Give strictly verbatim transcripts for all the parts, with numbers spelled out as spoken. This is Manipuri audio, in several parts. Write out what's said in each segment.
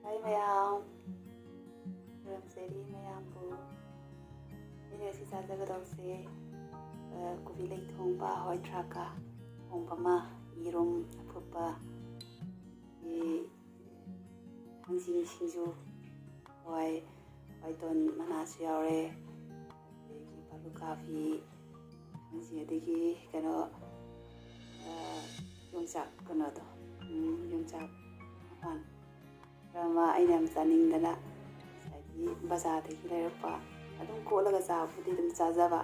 ꯍꯥꯏ ꯃꯌꯥꯝ, ꯈꯨꯔꯨꯝꯖꯔꯤ ꯃꯌꯥꯝꯕꯨ꯫ ꯑꯩꯅ ꯉꯁꯤ ꯆꯥꯖꯒꯗꯧꯁꯦ, ꯑ, ꯀꯣꯕꯤ ꯂꯩ ꯊꯣꯡꯕ, ꯍꯋꯥꯏ ꯊ꯭ꯔꯥꯛꯀ ꯊꯣꯡꯕ ꯑꯃ, ꯌꯦꯔꯨꯝ ꯑꯐꯨꯠꯄ, ꯑꯗꯒꯤ ꯊꯥꯡꯖꯤꯡ ꯁꯤꯡꯖꯨ, ꯍꯋꯥꯏ, ꯍꯋꯥꯏꯇꯣꯟ ꯃꯅꯥꯁꯨ ꯌꯥꯎꯔꯦ, ꯑꯗꯒꯤ ꯄꯥꯂꯨ ꯀꯥꯕꯤ, ꯊꯥꯡꯖꯤꯡ, ꯑꯗꯒꯤ ꯀꯩꯅꯣ, ꯑ, ꯌꯣꯡꯆꯥꯛ ꯀꯩꯅꯣꯗꯣ, ꯎꯝ, ꯌꯣꯡꯆꯥꯛ ꯃꯄꯥꯟ꯫ ꯃꯔꯝ ꯑꯃ ꯑꯩꯅ ꯌꯥꯝ ꯆꯥꯅꯤꯡꯗꯅ ꯉꯁꯥꯏꯒꯤ ꯕꯖꯥꯔꯗꯒꯤ ꯂꯩꯔꯛꯄ, ꯑꯗꯨꯝ ꯀꯣꯠꯂꯒ ꯆꯥꯕꯕꯨꯗꯤ ꯑꯗꯨꯝ ꯆꯥꯖꯕ,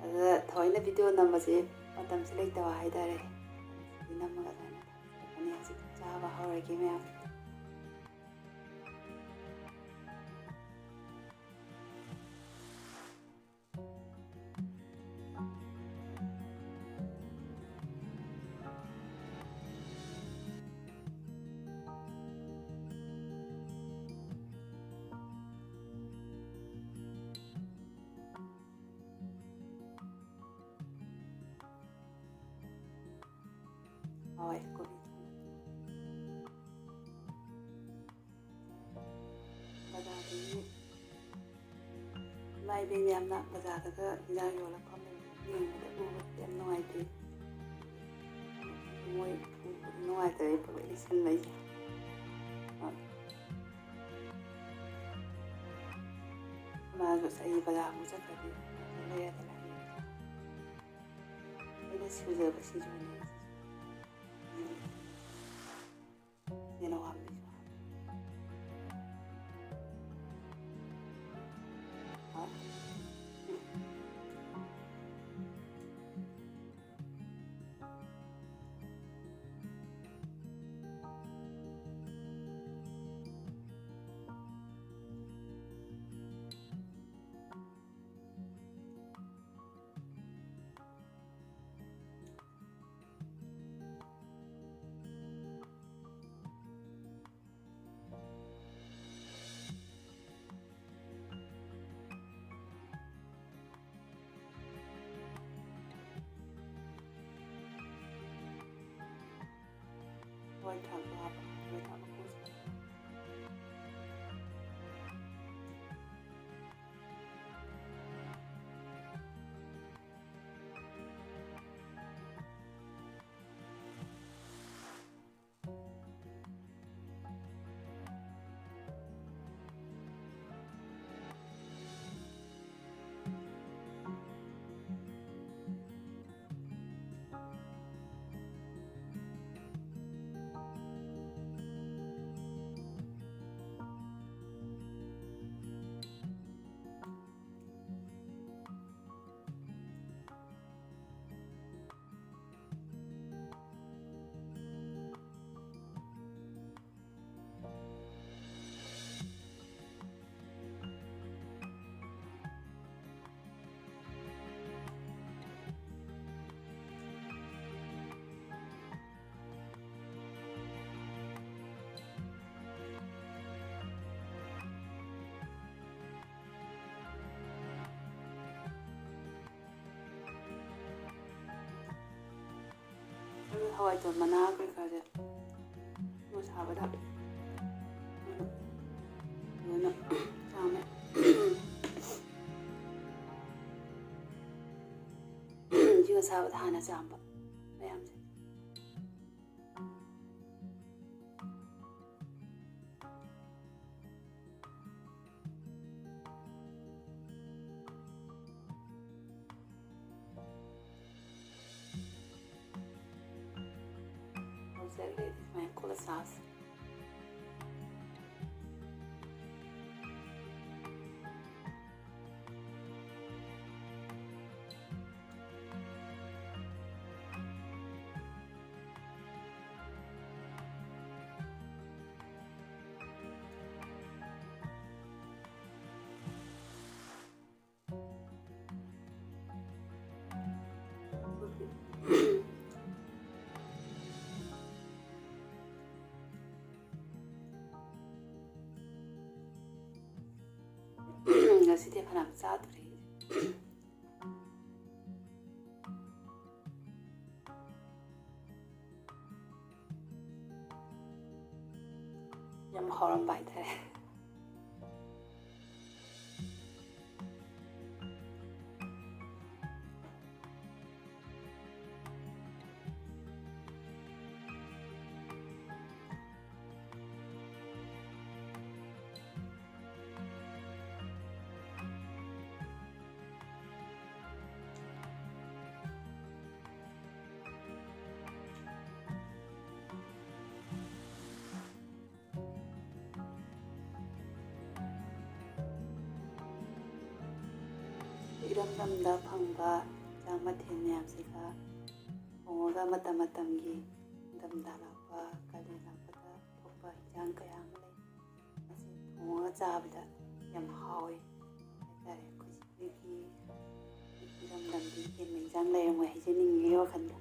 ꯑꯗꯨꯗ ꯊꯑꯣꯏꯅ video ꯅꯝꯕꯁꯦ ꯃꯇꯝꯁꯦ ꯂꯩꯇꯕ ꯍꯥꯏꯇꯥꯔꯦ꯫ ꯑꯗꯨꯗꯤ ꯅꯝꯃꯒ ꯑꯗꯨꯃꯥꯏꯅ ꯊꯝꯖꯕꯅꯤ꯫ ꯍꯧꯖꯤꯛ ꯆꯥꯕ ꯍꯧꯔꯒꯦ ꯃꯌꯥꯝ꯫ ꯍꯥꯎꯋꯦ ꯀꯣꯕꯤ ꯊꯣꯡꯕ꯫ ꯕꯖꯥꯔꯗꯒꯤ ꯏꯃꯥ ꯏꯕꯦꯟ ꯌꯥꯝꯅ ꯕꯖꯥꯔꯗꯒ ꯍꯤꯟꯖꯥꯡ ꯌꯣꯜꯂ ꯐꯝꯃꯦ꯫ ꯌꯦꯡꯕꯗ ꯎꯕꯗ ꯌꯥꯝ ꯅꯨꯡꯉꯥꯏꯇꯦ꯫ ꯃꯣꯏ ꯎꯕꯗ ꯅꯨꯡꯉꯥꯏꯇꯕꯩ ꯄꯨꯂꯞ ꯂꯩꯁꯟꯕꯩꯁꯦ꯫ ꯃꯥꯁꯨ ꯑꯁ ꯑꯩ ꯕꯖꯥꯔ ꯑꯃꯨꯛ ꯆꯠꯈ꯭ꯔꯗꯤ ꯂꯩꯔꯗꯅ ꯑꯩꯅ ꯁꯨꯖꯕ ꯁꯤꯡꯖꯨꯅꯦ꯫ ꯌꯦꯅꯧ ꯍꯥꯞꯄꯤꯁꯨ ꯍꯥꯞꯄꯤ꯫ ꯍꯋꯥꯏ ꯊ꯭ꯔꯥꯛꯇꯣ ꯍꯥꯞꯄꯣ꯫ ꯍꯋꯥꯏ ꯊ꯭ꯔꯥꯛ ꯃꯀꯨꯁꯦ ꯍꯋꯥꯏꯖꯥꯔ ꯃꯅꯥ ꯀꯩꯀꯥꯁꯦ ꯁꯤꯡ ꯑꯁꯥꯕꯗ ꯑꯗꯨꯅ ꯆꯥꯝꯃꯦ꯫ ꯁꯤꯡ ꯑꯁꯥꯕꯗ ꯍꯥꯟꯅ ꯆꯥꯝꯕ ꯃꯌꯥꯝꯁꯦ꯫ ꯍꯧꯖꯤꯛ ꯑꯩꯈꯣꯏ ꯁꯨꯃꯥꯏꯅ ꯀꯣꯠꯂ ꯆꯥꯁꯦ꯫ ꯉꯁꯤꯗꯤ ꯐꯅꯌꯥꯝ ꯆꯥꯗꯣꯔꯤ꯫ ꯌꯥꯝ ꯍꯥꯎꯔꯝꯕ ꯍꯥꯏꯇꯥꯔꯦ꯫ ꯏꯔꯝꯗꯝꯗ ꯐꯪꯕ ꯏꯟꯖꯥꯡ ꯃꯊꯦꯜ ꯃꯌꯥꯝꯁꯤꯒ ꯊꯣꯡꯉꯒ ꯃꯇꯝ ꯃꯇꯝꯒꯤ ꯏꯪꯊꯝꯊꯥ ꯂꯥꯛꯄ, ꯀꯥꯂꯦꯟ ꯂꯥꯛꯄꯗ ꯊꯣꯛꯄ ꯏꯟꯖꯥꯡ ꯀꯌꯥ ꯑꯃ ꯂꯩ꯫ ꯃꯁꯤ ꯊꯣꯡꯉꯒ ꯆꯥꯕꯗ ꯌꯥꯝ ꯍꯥꯎꯋꯤ ꯍꯥꯏꯇꯥꯔꯦ꯫ ꯑꯩꯈꯣꯏ ꯁꯤꯒꯤ ꯏꯔꯝꯗꯝꯗꯤ ꯍꯦꯟꯕ ꯏꯟꯖꯥꯡ ꯂꯩꯔꯝꯃꯣꯏ ꯍꯥꯏꯖꯅꯤꯡꯉꯤ ꯋꯥꯈꯜꯗ꯫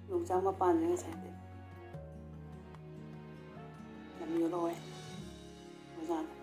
ꯌꯣꯡꯆꯥꯛ ꯃꯄꯥꯟꯁꯦ ꯉꯁꯥꯏꯗꯤ ꯌꯥꯝ ꯌꯣꯜꯍꯧꯋꯦ ꯕꯖꯥꯔꯗ꯫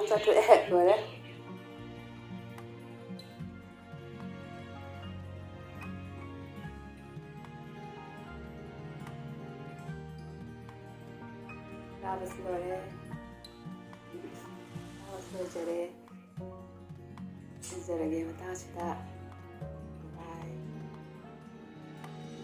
ꯆꯥꯊꯣꯛꯑꯦ꯫ ꯂꯣꯏꯔꯦ꯫ ꯆꯥꯕꯁꯨ ꯂꯣꯏꯔꯦ꯫ ꯆꯥꯕꯁꯨ ꯂꯣꯏꯖꯔꯦ꯫ ꯊꯝꯖꯔꯒꯦ ꯃꯇꯥꯡꯁꯤꯗ꯫